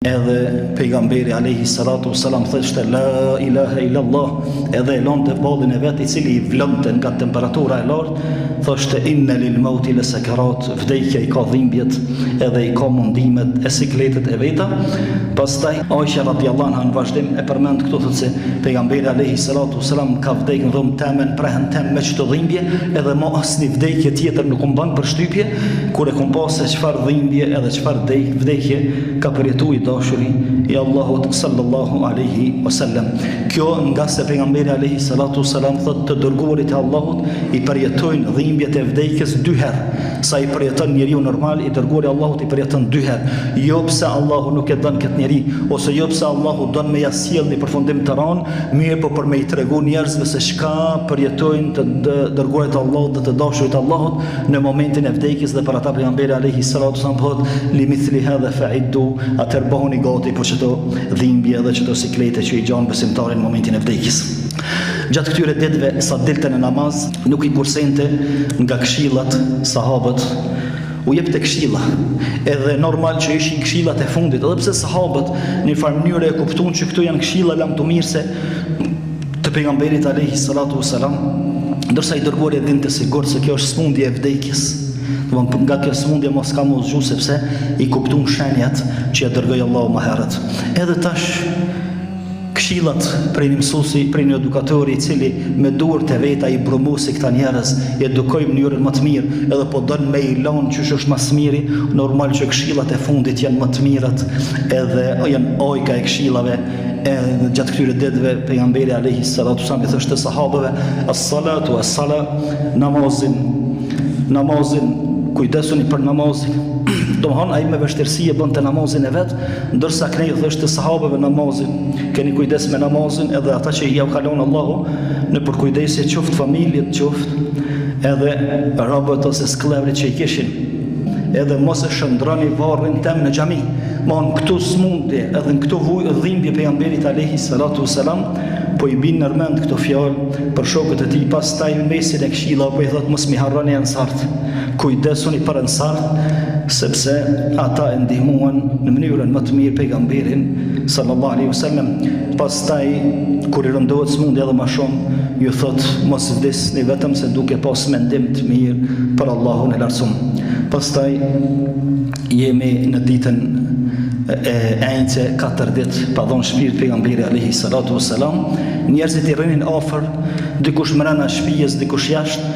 Edhe pejgamberi alejhi salatu ue selam thoshte la ilaha illa Allah, edhe e lante ballin e vet i cili i vlonte nga temperatura e lartë, thoshte inna lil mauti la sakarat, vdekja i ka dhimbjet edhe i ka mundimet e sikletet e veta. Pastaj Aisha radiallahu anha në vazhdim e përmend këtu thotë se pejgamberi alejhi salatu ue selam ka vdek në dhomë teme në prehën tem me qëto dhimbje, edhe mo asnjë vdekje tjetër nuk më bën përshtypje kur e kom pa se çfarë dhimbje edhe çfarë vdekje ka përjetu i dashuri i Allahut sallallahu alaihi wasallam. Kjo ngase pejgamberi alaihi salatu wasalam thotë të dërguarit e Allahut i përjetojnë dhimbjet e vdekjes dy herë. Sa i përjeton njeriu normal, i dërguari i Allahut i përjeton dy herë. Jo pse Allahu nuk e don këtë njeri, ose jo pse Allahu don me ja sjell një përfundim të rëndë, mirëpo për me i tregu njerëzve se çka përjetojnë të dërguarit e Allahut dhe të dashurit e Allahut në momentin e vdekjes dhe për ata pejgamberi alejhi salatu wasalam thotë li mithli hadha fa'iddu atëherë bëhuni gati për qëto dhimbje dhe qëto siklete që i gjan besimtari në momentin e vdekjes. Gjatë këtyre ditëve sa dilte në namaz nuk i kursente nga këshillat sahabët u jepte këshilla edhe normal që ishin këshillat e fundit edhe pse sahabët në një farë mënyre e kuptuan që këto janë këshilla lamtumirëse të pejgamberit alejhi salatu wasalam, ndërsa i dërguari e dinte sigurt se kjo është smundje e vdekjes. Domthon nga kjo smundje mo s'ka m'u zgju sepse i kuptun shenjat që ia dërgoi Allahu më herët. Edhe tash këshillat prej një mësuesi, prej një edukatori i cili me duart e veta i brumosi këta njerëz, i edukoi në mënyrën më të mirë, edhe po don me i lënë qysh është më së miri, normal që këshillat e fundit janë më të mirat, edhe janë ajka e këshillave Edhe gjatë këtyre ditëve pejgamberi alejhi salatu wasalam i thoshte sahabëve as-salatu as-sala namazin namazin kujdesuni për namazin domthon ai me vështirësi e bënte namazin e vet ndërsa knej u thoshte sahabëve namazin keni kujdes me namazin edhe ata që jau ka lon Allahu në përkujdesje qoftë familjet qoftë edhe robët ose skllevrit që i kishin edhe mos e shndroni varrin tem në xhami. Ma në këto smundje edhe në këto dhimbje pejgamberit alejhi salatu wasalam po i bin nërmend këto fjalë për shokët e tij, pastaj në mesin e këshillave po i thotë mos m'i harroni ensart. Kujdesuni për ensart sepse ata e ndihmuan në mënyrën më të mirë pejgamberin sallallahu alaihi wasallam. Pastaj kur i rëndohet smundja edhe më shumë, ju thotë mos vdisni vetëm se duke pas mendim të mirë për Allahun e Lartësum. Pastaj jemi në ditën e enjte, katër ditë pa dhënë shpirt pejgamberi alejhi salatu wassalam, njerëzit i rrinin afër, dikush mrena shtëpisë, dikush jashtë.